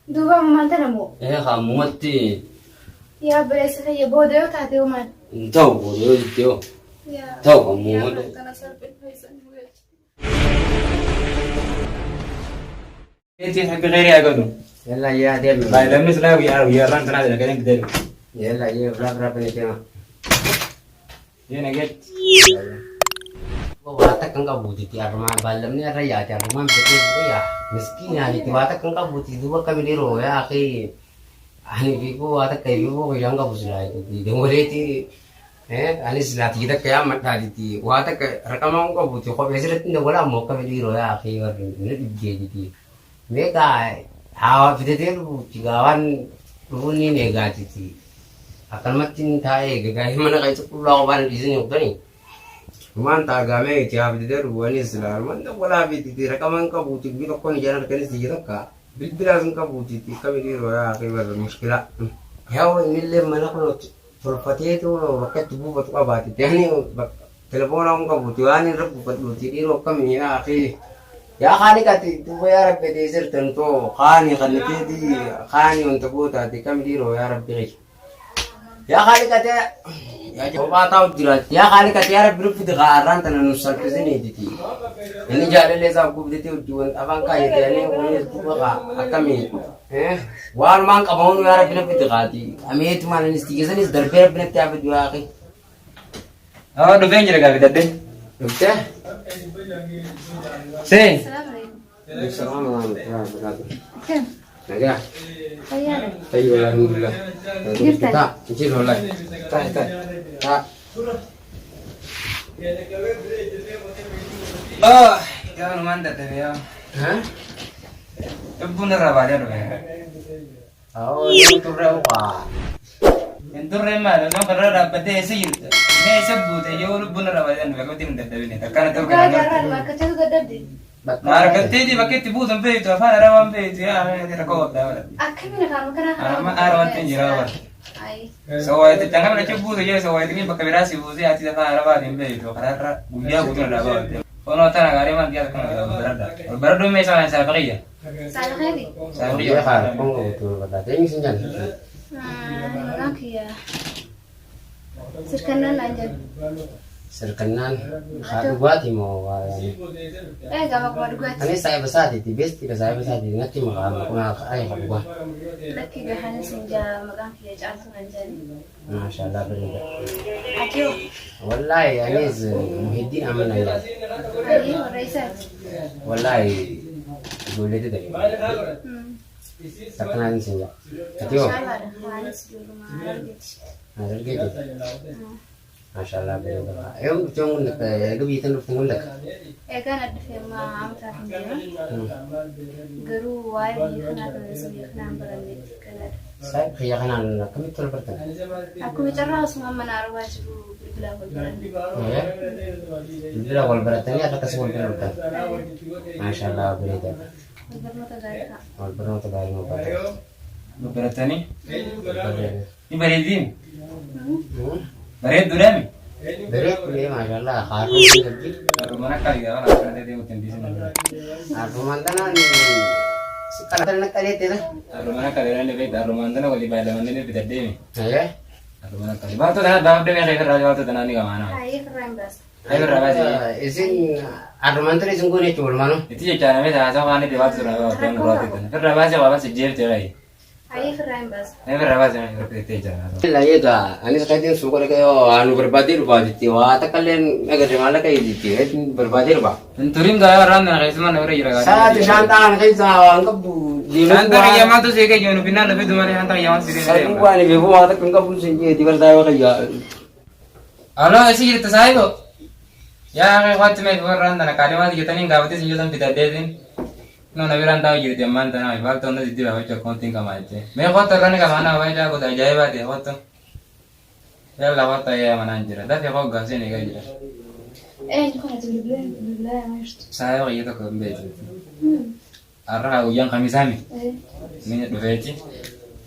Duuba ammaan tana moo? Ee ammumatti. Yaa obboleessa kiyya booda yoo taate hoo maal? Hin ta'u booda yoo jettee hoo. Yaa Ta'u ammuma. yaa tana salphina isan galchi. Eetii rabbi kheyrii haa godhu. Yalla yaa deemi. Baay'inni silaa guyyaa guyyaarraan tanaa jedha galeen fidee dhufu. Yalla yaa biraa biraa bani deema. Yee nageetti. Waa takka hin qabuuti arrumaan baallamni irra yaate arrumaan bitatee jiru yaa miskiin yaaditi waa takka hin qabuuti duuba akkami dhiiroo yaa akhi ani fiiguu waa takka fiiguu kiyyaan qabu silaa dangoleeti anis silaa tiyya takka yaa madhaaditi waa takka raqamaa hin qabuuti kophee sirriitti dawwalaa ammoo akkami dhiiroo yaa akhi warri ni dhibdeetiti mee gaa haa fidatee dhufuuti gaa waan dhufuun ni eegaatiti akkanumatti hin taa'ee eegaa mana keessa qullaa qofaan hin dhiisin yooktanii. Maan ta'a gaamee itti haa fidatee dhufu anis silaa man dawwalaa fi raqama hin qabuuti guyyaa tokkoon ijaan harkanis tiyya takka bilbilaas hin qabuuti akkami dhiiroo yaa akhi barra mushkilaa. Yaa innillee mana kun tolfateetu bakka itti buufatu qabaate yani bakka telefoona hin qabuuti waan irra buufadhuuti dhiiroo akkami yaa akhi. Yaa kaaliqati duuba yaa rabbi deesirtan too kaani kanniteeti kaani wanta gootaati kami dhiiroo yaa rabbi kiyya. Yaa kaaliqati yaa kophaa taa'u jiraatti yaa kaaliqati yaa rabbi nuffiti kaa arraan tana nu salphisiniititi. Inni jaalallee isaa gubdatee hojii wanta afaan kaayyate ani kunis duuba kaa akkamii. Waanumaan qabamuun yaa rabbi nuffiti kaati. Ameetumaan anis tiyyasanis darbee rabbi natti haa fidu yaa akhi. Haa dhufeen jira gaafi dadde. Dhuftee? Seen. Salaam alaikum. Salaam warahmatullahi wabarakatuh. Akkam? Nagaa. Fayyaadha. Fayyaa alhamdulillah. Jirtan? Taa, jiru wallahi. Taa, taa. Taa. Ah yaa numaan dadhabe yaa. Ha? Lubbuun irraa baatee dhufe. Awoo, inni turre uqaa. Hin turre maal osoo karra dhaabbattee eessa jirta? Mee eessa buute yoo lubbuun irraa baatee dhufe akkamitti hin dadhabine takkaan ta'u Dhugaa jaarraa nu harkachatu dadhabde. Na argatteeti bakka itti buutu hin beektu afaan arabaa hin beektu yaa ati rakkoo qabdaa bara. Akkamiin afaan kanaa Amma aara wanti hin jiraa bara. Ayi. Sawwaayiti canqamni achi buutu jee sawwaayiti bakka biraa si buusee ati afaan arabaa hin beektu karaarra guyyaa guutuu irraa baafte. Onoo tana gaarii maal guyyaa akkana ol baradha. Ol baradhuun mee isaa saafiqiyya. Saalaqeeti. Saafiqiyya. Haa, kun qabutu barbaada. Eenyu sin jaalladha? Maqaan kiyya sirkannaan naan jedhu. Sirkannaan haa dhugaati moo waa yaani? Egaa maquma dhugaati. Anis saahiba isaatiiti, beestiidha saahiba isaatiiti natti maqaa maquma ay haa dhugaa. Lakki gahanis hin jaa maqaan kiyya caaltuu naan jedhani. Maashaallah bareeda. Ati hoo? Wallaahi anis Muhiddiin Amin naan jedha. Ayyee warra isaati. Wallaahi ijoollee ta'e. Takkanaan sin jedha. Ati hoo? Mashaalaadha. Anis ijoolluma Harargeeti. Harargeeti. Maashaallah bareeda. Yoom dhufte yoom kun eega biyya tan dhufte kun takka? Egaan as dhufe amma amataaf hin deema. Garuu waa'ee biyya kanaa kana isa biyya kanaa hin barannetti kanaadha. Saahiba kiyya kanaan akkamitti wal bartan? Akkuma carraa osuma mana arabaa jiru bilbilaan wal baranne. Bilbila wal baratanii akka akkasii wal bira dhuftan. Maashaallah bareeda. Wal barnoota gaarii ta'a. Wal barnoota gaarii nu baratan. Baratanii Bareeda. ni bareeddiin bareedduudhaami. Bareeddu maashaallah haadha qabdi. Har'umaan akka argaa kana akkana ta'ee deemuutti hin dhiisin. Har'umaan tanaan si qalatan naqqalee teessa. Har'umaan akka argaa inni beekta har'umaan tana walii baay'alamanii ni bitaddeemi. Ayee. Har'umaan akka baatoo tanaa baafdee meeqa irraa baatoo tanaa ni qamaana. Haayee firraa hin baasa. Ayii irraa baasee. Isin har'umaan tana isin goone jechuudha walumaanuu. Itti jechaa namni haasaa waan itti baatu tura baatu nurraa ta'e. Firraa baasee waa baasee jeeftee baay'ee. Haayee firraa hin baasa. Firraa baasee firraa itti jechaa. Egaa anis keetiin suuqa dhaqee waa nu barbaadee dhufaa jetti waa takka illee agarre maallaqa jetti keetiin barbaadee dhufaa. Hin turin gaa warraan na keessumaa na bira jira gaa. Saati shaantaa kana keessa waan qabdu Shaantaa kiyyamaatu si eegee jiru finnaan dhufe malee shaantaa kiyyamaatu si eegee Saduu jiru. waan beeku waa takka hin qabdu sin jeeti barsaa yoo kayyaa. Aloo esi jirta saahibo? Yaa akhi waatti mee warraan tana kaadhimaa jettaniin gaafatee sin jettan fidadheetiin. No na biraan taa'u jirti ammaan tana baalta onna sitti baafachuu akkaawuntiin qamaa jettee. Mee kottu irra ni qamaa naa waayee gosa ajaa'ibaa ta'e kottu. Yalla kottu ayyaa manaan jira. Dafii koo gaafseen eegaa jira. Eenyu kana bilbilaan bilbilaa yamaa jirtu? Saahiba kiyya tokko hin beektu. Har'a haa guyyaan kamisaami. Ni dhufeeti.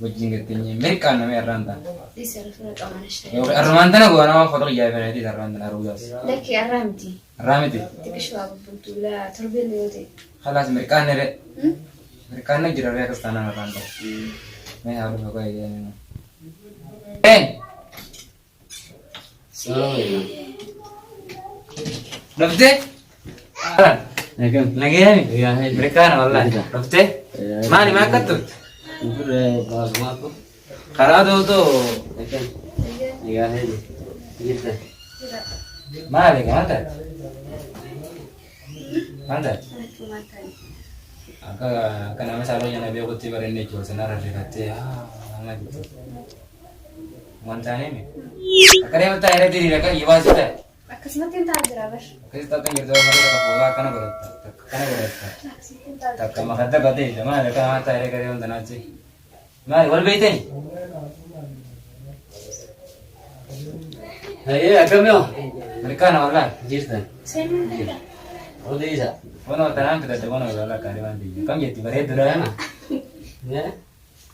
Wajjin gatteenyee mirqaan namee har'aan ta'a. Dhiisi arfina qamaan ishee. Yookiin arrumaan tana goona waan foto kiyyaa fereetii har'aan tana aruudaas. Lakki arraa miti. Har'aa miti. Xiqqishuu haa bubbultu laa torbeen yoo ta'e. Khalaas mirqaan nere. Mirkaana jira ree akkas taanaan irraan ta'u. Mee haa dhufa koo eeyyee. Een dhuftee? Nagayami? Mirkaana wallahi. Dhuftee? Maali maa akka turte? Karaa dootoo maali maal taate? Maal taate? Lakki maal taane? Akka akka nama saaloo nyana beekutti barannee jiru sanarra rifattee haa jettu. Waan taanee akka deemu taa'ee irra diriira kan yibaa si ta'e. Akkasumatti hin ta'a jira bar. Akkasitti akka jirtu malee takka fuulaa akkana godhatta takka kana godhatta Akkasumatti hin ta'a jira. takka makadda batee maali akka namaa taa'ee garee wanta naatti. Maali wal beeytani? Hayyee akkamiyo? Mirkaana wallahi. Jirtan. Seenuu hin danda'a. Odeessa. Kunoo tanaan fidadhe kunoo ilaalaa kaarii waan biyya. Kam jetti bareedduudha kana. Mee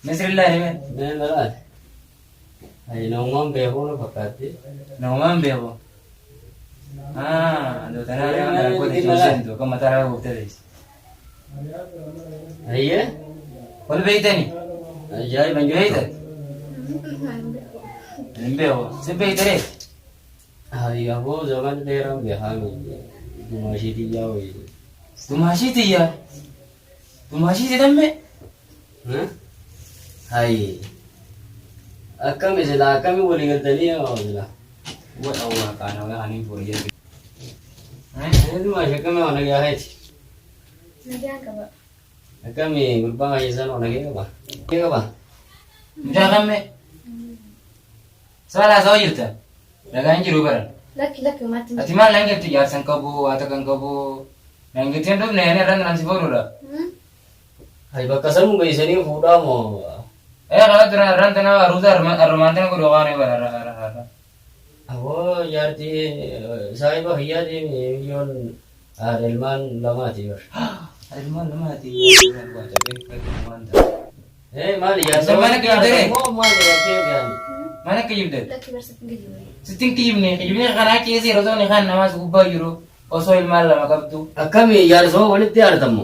Misirillaa hime. mee malaati. Hayi namumaan beekuu na fakkaatti. Namumaan beeku. Ah, dootanaa reeman dalagoota ijoolleen kan mataa irraa guuttee teessi. Hayyee Wal beeytani? ajaa'iba hin Beeyta? jirtu. Hin beeku. Si beeytaree? Hayi aboo zaman dheeraan beekaami. Gumaashii xiyyaa wayii. Dumaashii tiyya. Dumaashii jedhamme? Hayi akkami silaa akkami walii galtanii yaa silaa. Wa awwaa qaana waa ani fuudhee jiru. Dumaashii akkami waan nagaa heeti. Nagaan qaba. Akkami gurbaa hayyisan waan nagee qaba. Nagee qaba. Mucaa kamme? Saalaa soo jirta? Nagaan jiru bara. Lakki lakki maatti Ati maal naan jettu jaarsan qabu, waa takka hin qabu. Naan jettee hin dhufne ani irraan naan si fuudhuudha. Hayi bakka sanuu geessanii fuudhaa moo? Ee kana dura irraan tana aruusa arrumaan tana godhu waan bara har'a har'a har'a. Aboo jaartii saahiba kiyyaatiin biyyoon haadha ilmaan lamaati bar. Ilmaan lamaati. Ee maali jaarsa Maal akka jibdere? moo maali jaartii yaani? Maal akka jibde? Lakki barsiifni gadi. Sittin kijibne kijibne kanaa keessa yeroo ta'u kan namaas gubbaa jiru osoo ilmaan lama qabdu. Akkami jaarsoo walitti aartamu?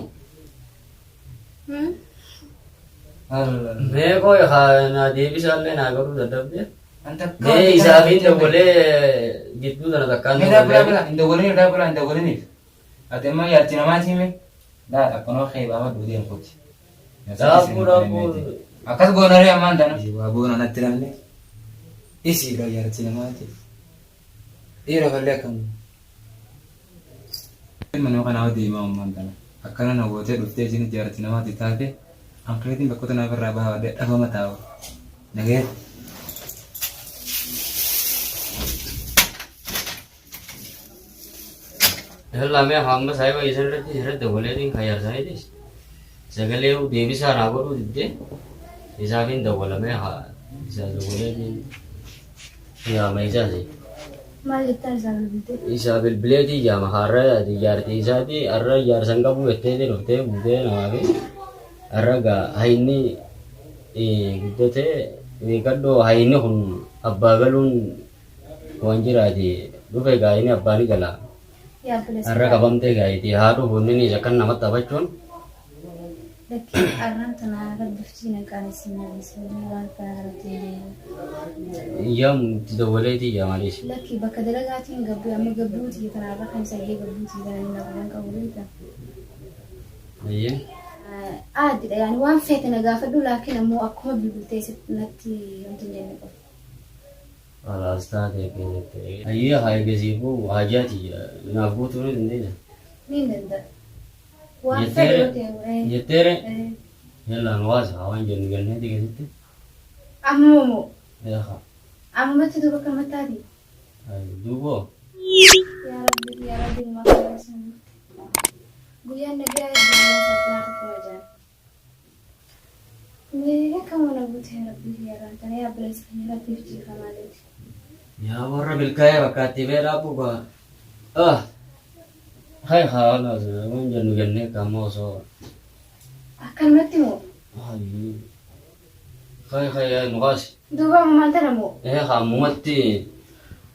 Mee koo naa deebisaallee naa garuu dadhabde. Mee isaaf hin dawwalee gidduu tana takkaan Mee daakula bula hin dawwaliniif daakula hin dawwaliniif. Ati amma jaartii namaati hime laa akkanoo kee baafadhu deem kooti. Daakuu daakuu. Akkas goonaree ammaan tana. Waa goona natti namni. Isiidha jaartii namaati. Dhiira fallee akkam. Ilma kanaa deemaa ammaan tana. Akkana na gootee dhuftee isin jaartii namaati taate ankileetiin bakkoota naaf irraa baafadhee dhabama taa'u. Nagee. Yalla mee hamma saahiba isan irratti irratti dawwaleetiin kan jaarsaniitis sagalee deebisaa naa godhuu diddee isaaf hin dawwalamee haa isaa dawwaleetiin yaama isaati. Maal jettaan isaa bilbiltee? Isaa bilbileetii yaama har'a jaartii isaati har'a jaarsan qabu jetteetii dhuftee buutee namaa fi har'a gaa hayni guddatee beekadhoo hayni kun abbaa galuun waan jiraati dhufe gaa inni abbaa ni gala. Yaa obboleessa. Har'a qabamtee gaayitii haa dhufu inni akkan namatti taphachuun Lakki arraan tana rabbiftii na qaanessin na dhiisanii waan kana kanatti hin deemu. iyyaam itti dawwaleetii iyyaa maaliis. Lakki bakka dalagaatiin gabbuu amma gabbuutii kanarra kan isa iyyee gabbuutii kana inni naquudhaan qabu beekta. Ayyee. Aadidha yaani waan feete na gaafadhu laakiin ammoo akkuma bilbiltee natti wanti hin jenne qabu. Alaas taatee keessatti. Ayyee haa eegasiifuu haajaati naaf guutuu ni dandeessa. Ni hin danda'a. Waan fedhe yoo ta'e Jetteere yallaan waasa waan jennu galneeti keessatti. Amma moo Eeha. ammatti duuba kan mattaati. Duuboo. Yaa Rabbi yaa Rabbi numaa kana isaan murte. Guyyaan nagaa guyyaan salphinaa tokkuma jaan. Mee akkam na guute yaa Rabbi yaa Rabbi tana yaa obboleessa keenya Rabbiif jiifa maaliiti. Yaa warra milkaa'ee bakkaatti bee dhaabbuu gaa. Ah. Hay haa walaas waan jennu jennee kammoo osoo. Akkanumatti moo Hay. Hay hay yaa nu kaasi. duuba ammaan tana moo Ee haa ammumatti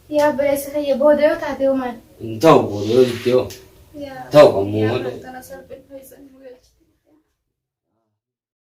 yaa obboleessa keenya booda yoo taate hoo maal. hin ta'u booda yoo jettee hoo. Yaa Ta'u ammumatti. tana salphina.